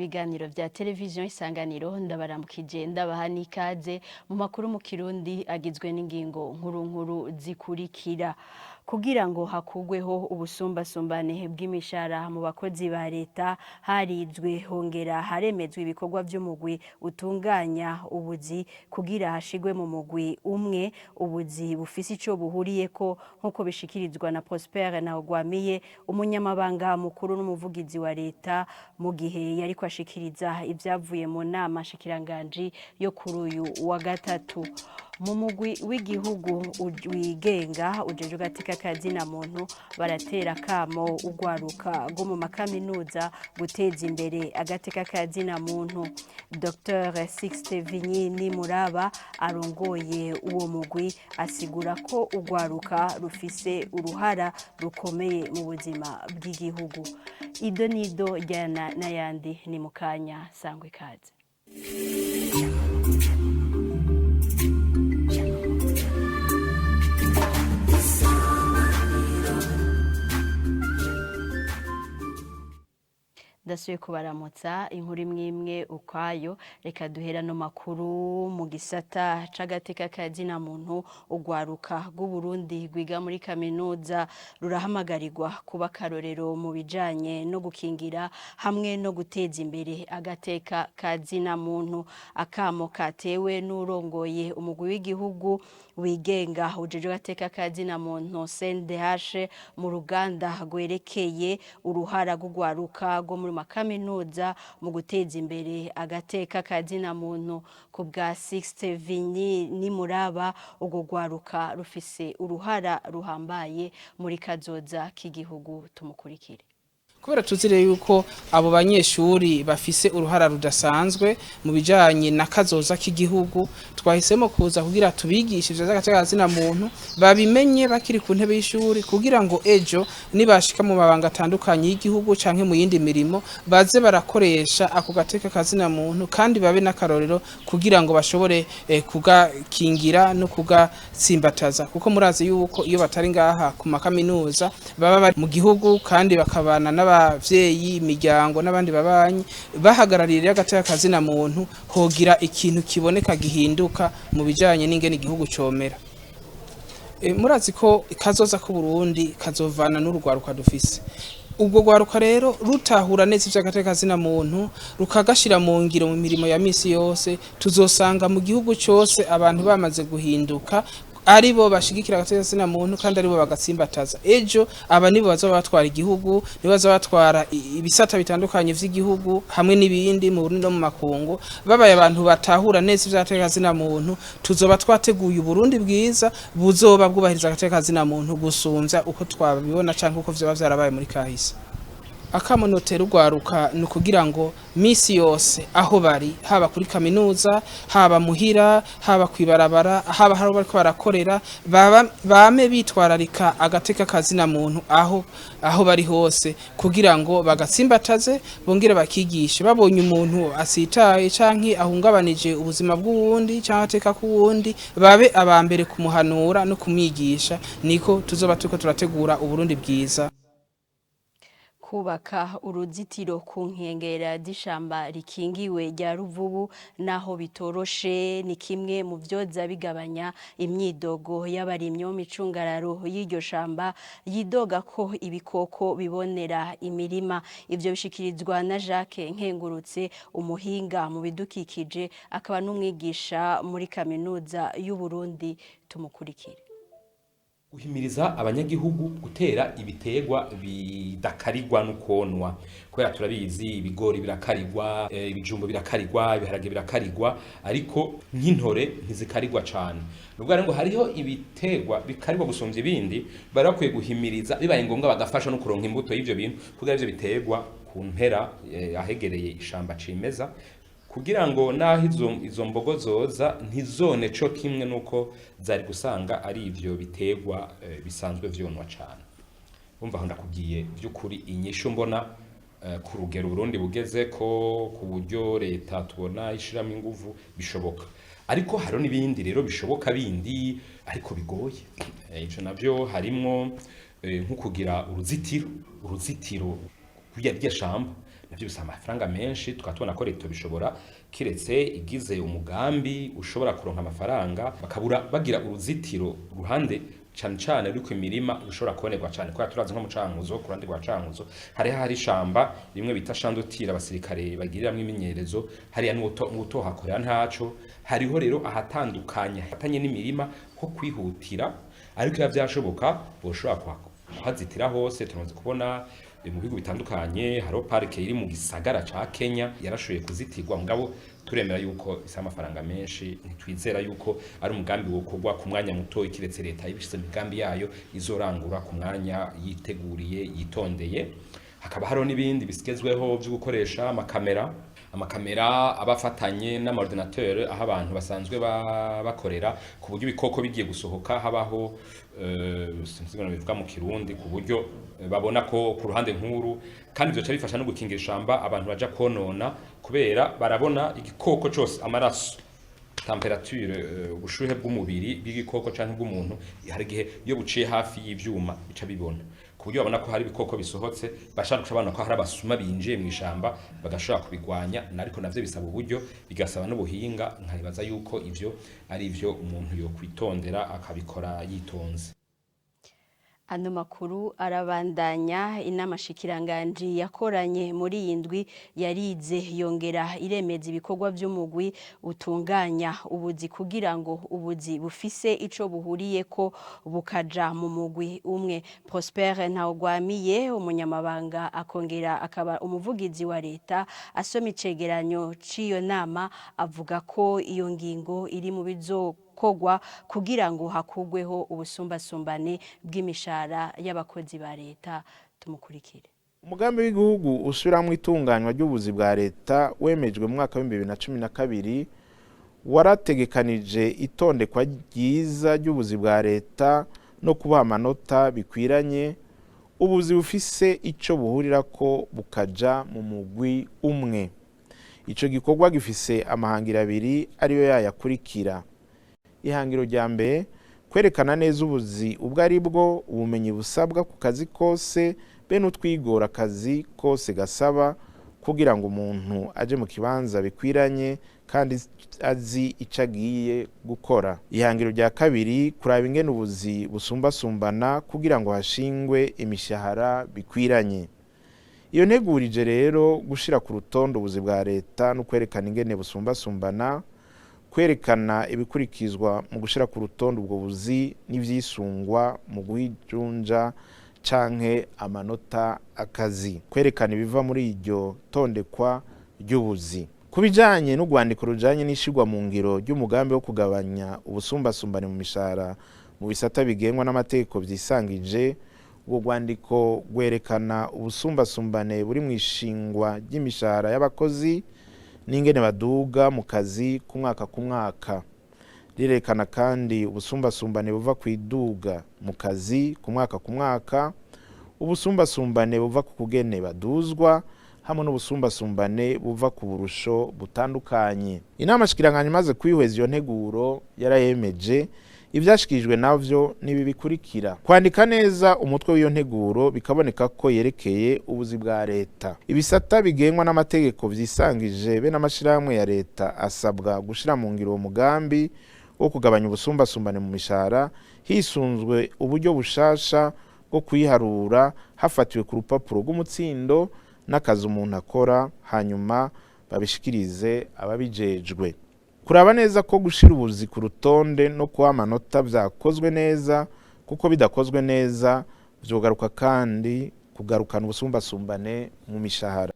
Ibiganiro vya televiziyo Isanganiro, ndabaramukije, ndabaha n'ikaze mu makuru mu Kirundi agizwe n'ingingo nkuru nkuru zikurikira: kugira ngo hakugweho ubusumbasumbane bw'imishahara mu bakozi ba leta, harizwe hongera haremezwa ibikorwa vy'umugwi utunganya ubuzi kugira hashigwe mu mugwi umwe ubuzi bufise ico buhuriyeko, nk'uko bishikirizwa na Prosper Ntawugwamiye, umunyamabanga mukuru n'umuvugizi wa leta, mu gihe yariko ashikiriza ivyavuye mu nama nshikiranganji yo kuri uyu wa gatatu. Mu mugwi w'igihugu wigenga ujejwe agateka kazina muntu, baratera kamo urwaruka rwo mu makaminuza guteza imbere agateka kazina muntu. Dr Sixte Vinyi Nimuraba arongoye uwo mugwi asigura ko urwaruka rufise uruhara rukomeye mu buzima bw'igihugu. Ido nido ryana n'ayandi ni mukanya, sangwe ikaze. Ndasubiye kubaramutsa, inkuru imwe imwe ukwayo. Reka duhera no makuru mu gisata c'agateka kazina muntu. Urwaruka rw'Uburundi rwiga muri kaminuza rurahamagarirwa kuba akarorero mu bijanye no gukingira hamwe no guteza imbere agateka kazina muntu. Akamo katewe n'urongoye umugwi w'igihugu wigenga ujejwe agateka kazina muntu, CNDH, mu ruganda rwerekeye uruhara rw'urwaruka rwo muri makaminuza mu guteza imbere agateka kazina muntu. Ku bwa Sixte Vinyi Nimuraba, urwo rwaruka rufise uruhara ruhambaye muri kazoza k'igihugu. Tumukurikire. Kubera tuzire yuko abo banyeshuri bafise uruhara rudasanzwe mu bijanye na kazoza k'igihugu, twahisemo kuza kugira tubigishe ivyo vy'agateka muntu, babimenye bakiri ku ntebe y'ishuri, kugira ngo ejo nibashika mu mabanga atandukanye y'igihugu canke mu yindi mirimo, baze barakoresha ako gateka kazina muntu kandi babe n'akarorero kugira ngo bashobore kugakingira no kugatsimbataza, kuko murazi yuko iyo batari ngaha ku makaminuza baba bari mu gihugu kandi bakabana n'abavyeyi, imiryango n'abandi babanyi. Bahagarariye agateka kazina muntu, hogira ikintu kiboneka gihinduka mu bijanye n'ingene igihugu comera. Murazi ko kazoza ku Burundi kazovana n'urugwaruka dufise. Ubwo rwaruka rero rutahura neza ivy'agateka kazina muntu, rukagashira mu ngiro mu mirimo ya misi yose, tuzosanga mu gihugu cose abantu bamaze guhinduka, aribo bashigikira agateka kazina muntu kandi aribo bagatsimbataza. Ejo aba nibo bazoba batwara igihugu, nibo bazoba batwara ibisata bitandukanye vy'igihugu hamwe n'ibindi mu Burundi no mu makungu. Babaye abantu batahura neza ivy'agateka kazina muntu, tuzoba twateguye Uburundi bwiza buzoba bwubahiriza agateka kazina muntu gusumvya uko twabibona canke uko vyoba vyarabaye muri kahise. Akamo notera urwaruka ni ukugira ngo misi yose aho bari, haba kuri kaminuza, haba muhira, haba kwibarabara, haba hari bariko barakorera, bame bitwararika agateka kazina muntu aho bari hose, kugira ngo bagatsimbataze bongere bakigishe. Babonye umuntu asitaye canke ahungabanije ubuzima bw'uwundi canke ateka k'uwundi, babe abambere kumuhanura no kumwigisha. Niko tuzoba turiko turategura Uburundi bwiza. Kubaka uruzitiro ku nkengera z'ishamba rikingiwe rya Ruvubu, naho bitoroshe, ni kimwe mu vyoza bigabanya imyidogo y'abarimyi bo micungararo y'iryo shamba, yidoga ko ibikoko bibonera imirima. Ivyo bishikirizwa na Jacques Nkengurutse, umuhinga mu bidukikije akaba n'umwigisha muri kaminuza y'u Burundi. Tumukurikire. Guhimiriza abanyagihugu gutera ibiterwa bidakarirwa n'ukonwa, kubera turabizi ibigori birakarirwa, ibijumbu birakarirwa, ibiharage birakarirwa, ariko nk'intore ntizikarirwa cane. Nubwo rero ngo hariho ibiterwa bikarirwa gusumvya ibindi, bari bakwiye guhimiriza, bibaye ngombwa bagafasha no kuronka imbuto y'ivyo bintu, kugira ivyo biterwa ku mpera ahegereye ishamba cimeza, kugira ngo naho izo mbogo zoza ntizone co kimwe nuko zari gusanga ari ivyo biterwa bisanzwe vyonwa cane. Umva aho ndakubwiye vy'ukuri inyishu mbona, ku rugero Burundi bugeze ko, ku buryo leta tubona ishiramo inguvu, bishoboka. Ariko hariho n'ibindi rero bishoboka bindi ariko bigoye. Ico navyo harimwo nko kugira uruzitiro rw'irya shamba. Navyo bisaba amafaranga menshi, tukaba tubona ko leta bishobora kiretse igize umugambi ushobora kuronka amafaranga, bakabura bagira uruzitiro ruhande cane cane ruri ku imirima rushobora kubonerwa cane, kubera turazi nko mu Cankuzo, ku ruhande rwa Cankuzo hari ishamba rimwe bita shandutira abasirikare bagiriramwo imenyerezo hariya, n'utohakorera ntaco. Hariho rero ahatandukanye hatanye n'imirima ho kwihutira, ariko iyo vyashoboka boshobora kuhazitira hose. Tumaze kubona mu bihugu bitandukanye, hariho parike iri mu gisagara ca Kenya yarashoboye kuzitirwa, mugabo turemera yuko bisaba amafaranga menshi. Ntitwizera yuko ari umugambi wokorwa ku mwanya muto, kiretse leta ibishize imigambi yayo izorangura ku mwanya yiteguriye yitondeye. Hakaba hariho n'ibindi bisigezweho vyo gukoresha amakamera aba afatanye n'amaordinateur aho abantu basanzwe bakorera, ku buryo ibikoko bigiye gusohoka habaho, sinzi ingene bivuga mu Kirundi, ku buryo babona ko ku ruhande nkuru. Kandi ivyo bifasha no gukingira ishamba abantu baja konona, kubera barabona igikoko cose, amaraso, temperature, ubushuhe bw'umubiri bw'igikoko canke bw'umuntu. Hari igihe iyo buciye hafi y'ivyuma bica bibona, ku buryo babona ko hari ibikoko bisohotse, bashaka guca babona ko hari abasuma binjiye mu ishamba, bagashobora kubigwanya. Ariko navyo bisaba uburyo, bigasaba n'ubuhinga. Nkabibaza yuko ivyo ari ivyo umuntu yokwitondera akabikora yitonze. Ano makuru arabandanya. Inama shikiranganji yakoranye muri iyi ndwi yarize yongera iremeza ibikorwa vy'umugwi utunganya ubuzi, kugira ngo ubuzi bufise ico buhuriyeko bukaja mu mugwi umwe. Prosper Ntawugwamiye, umunyamabanga akongera akaba umuvugizi wa leta, asoma icegeranyo c'iyo nama, avuga ko iyo ngingo iri mu bizo kogwa kugira ngo hakugweho ubusumbasumbane bw'imishahara y'abakozi ba leta. Tumukurikire. Umugambi w'igihugu usubiramwo itunganywa ry'ubuzi bwa leta wemejwe mu mwaka wa 2012 warategekanije itondekwa ryiza ry'ubuzi bwa leta no kubaha amanota bikwiranye, ubuzi bufise ico buhurirako bukaja mu mugwi umwe. Ico gikorwa gifise amahangiro abiri, ariyo yayakurikira: ihangiro rya mbere, kwerekana neza ubuzi ubwo ari bwo, ubumenyi busabwa ku kazi kose be n'utwigora akazi kose gasaba, kugira ngo umuntu aje mu kibanza bikwiranye kandi azi ico agiye gukora. Ihangiro rya kabiri, kuraba ingene ubuzi busumbasumbana kugira ngo hashingwe imishahara bikwiranye. Iyo ntegurije rero gushira ku rutonde ubuzi bwa leta no kwerekana ingene busumbasumbana, kwerekana ibikurikizwa mu gushira ku rutonde ubwo buzi n'ivyisungwa mu guhijunja canke amanota akazi, kwerekana ibiva muri iryo tondekwa ry'ubuzi. Ku bijanye n'urwandiko rujanye n'ishirwa mu ngiro ry'umugambi wo kugabanya ubusumbasumbane mu mishahara mu bisata bigengwa n'amategeko vyisangije, urwo rwandiko rwerekana ubusumbasumbane buri mu ishingwa ry'imishahara y'abakozi n'ingene baduga mu kazi ku mwaka ku mwaka. Rirekana kandi ubusumbasumbane buva ku iduga mu kazi ku mwaka ku mwaka, ubusumbasumbane buva ku kugene baduzwa, hamwe n'ubusumbasumbane buva ku burusho butandukanye. Inama shikiranganya imaze kwihweza iyo nteguro yarayemeje. Ivyashikirijwe navyo nibi bikurikira: kwandika neza umutwe w'iyo nteguro bikaboneka ko yerekeye ubuzi bwa leta. Ibisata bigengwa n'amategeko vyisangije be n'amashirahamwe ya leta asabwa gushira mu ngiro uwo mugambi wo kugabanya ubusumbasumbane mu mishahara hisunzwe uburyo bushasha bwo kuyiharura hafatiwe ku rupapuro rw'umutsindo n'akazi umuntu akora, hanyuma babishikirize ababijejwe. Kuraba neza ko gushira ubuzi ku rutonde no kuha amanota vyakozwe neza, kuko bidakozwe neza vyogaruka kandi kugarukana ubusumbasumbane mu mishahara.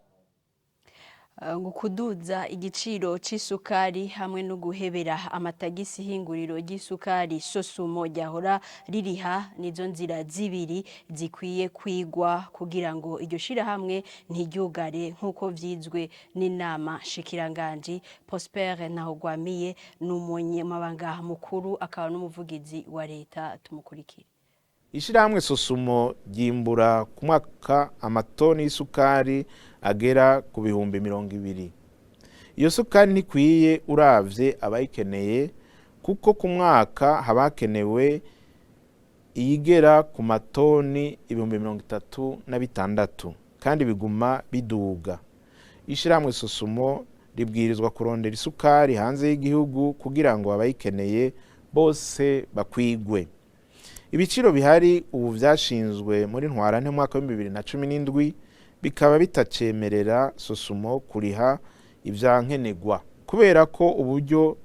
Ngo kuduza igiciro c'isukari hamwe no guhebera amatagisi ihinguriro ry'isukari Sosumo ryahora ririha nizo nzira zibiri zikwiye kwigwa kugira ngo iryo shirahamwe ntiryugare, nk'uko vyizwe n'inama shikiranganji. Prosper Ntahogwamiye ni umunyamabanga mukuru akaba n'umuvugizi wa leta. Tumukurikire. Ishirahamwe Sosumo ryimbura ku mwaka amatoni y'isukari agera ku 20,000. Iyo sukari ntikwiye uravye abayikeneye, kuko ku mwaka haba hakenewe iyigera ku matoni 36,000, kandi biguma biduga. Ishyirahamwe Sosumo ribwirizwa kurondera isukari hanze y'igihugu kugira ngo abayikeneye bose bakwigwe. Ibiciro bihari ubu vyashinzwe muri Ntwarante mu mwaka wa 2017, bikaba bitacemerera Sosumo kuriha ivyankenegwa, kubera ko uburyo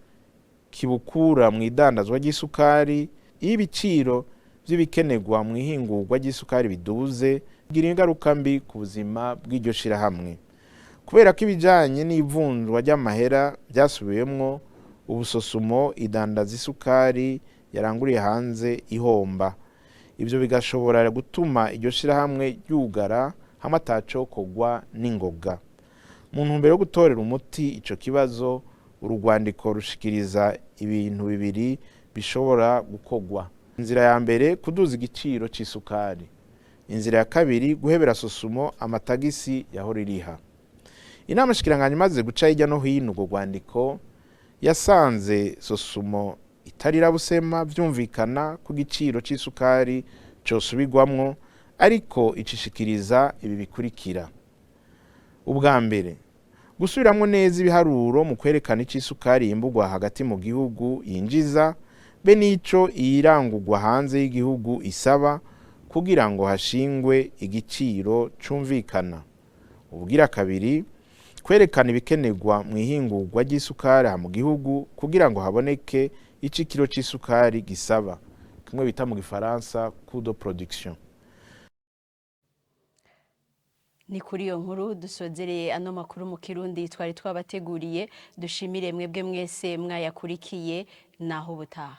kibukura mu idandazwa ry'isukari, iyo ibiciro vy'ibikenerwa mu ihingurwa ry'isukari biduze, bigira ingaruka mbi ku buzima bw'iryo shirahamwe. Kubera ko ibijanye n'ivunjwa ry'amahera byasubiwemwo, ubu Sosumo idandaza isukari yaranguriye hanze ihomba. Ibyo bigashobora gutuma iryo shirahamwe ryugara hamwe atacokorwa n'ingoga. Mu ntumbero yo gutorera umuti ico kibazo, urugwandiko rushikiriza ibintu bibiri bishobora gukorwa. Inzira ya mbere, kuduza igiciro c'isukari. Inzira ya kabiri, guhebera Sosumo amatagisi yahora iriha. Inama shikiranganya imaze guca hirya no hino urwo rwandiko, yasanze Sosumo itarira busema, vyumvikana ku giciro c'isukari cosubirwamwo, ariko icishikiriza ibi bikurikira: ubwa mbere, gusubiramwo neza ibiharuro mu kwerekana ico isukari yimburwa hagati mu gihugu yinjiza be n'ico iyirangurwa hanze y'igihugu isaba, kugira ngo hashingwe igiciro cumvikana. Ubugira kabiri, kwerekana ibikenerwa mu ihingurwa ry'isukari aha mu gihugu kugira ngo haboneke ico ikiro c'isukari gisaba, kimwe bita mu Gifaransa coût de production. Ni kuri iyo nkuru dusozereye ano makuru mu Kirundi twari twabateguriye. Dushimire mwebwe mwese mwayakurikiye. Naho ubutaha.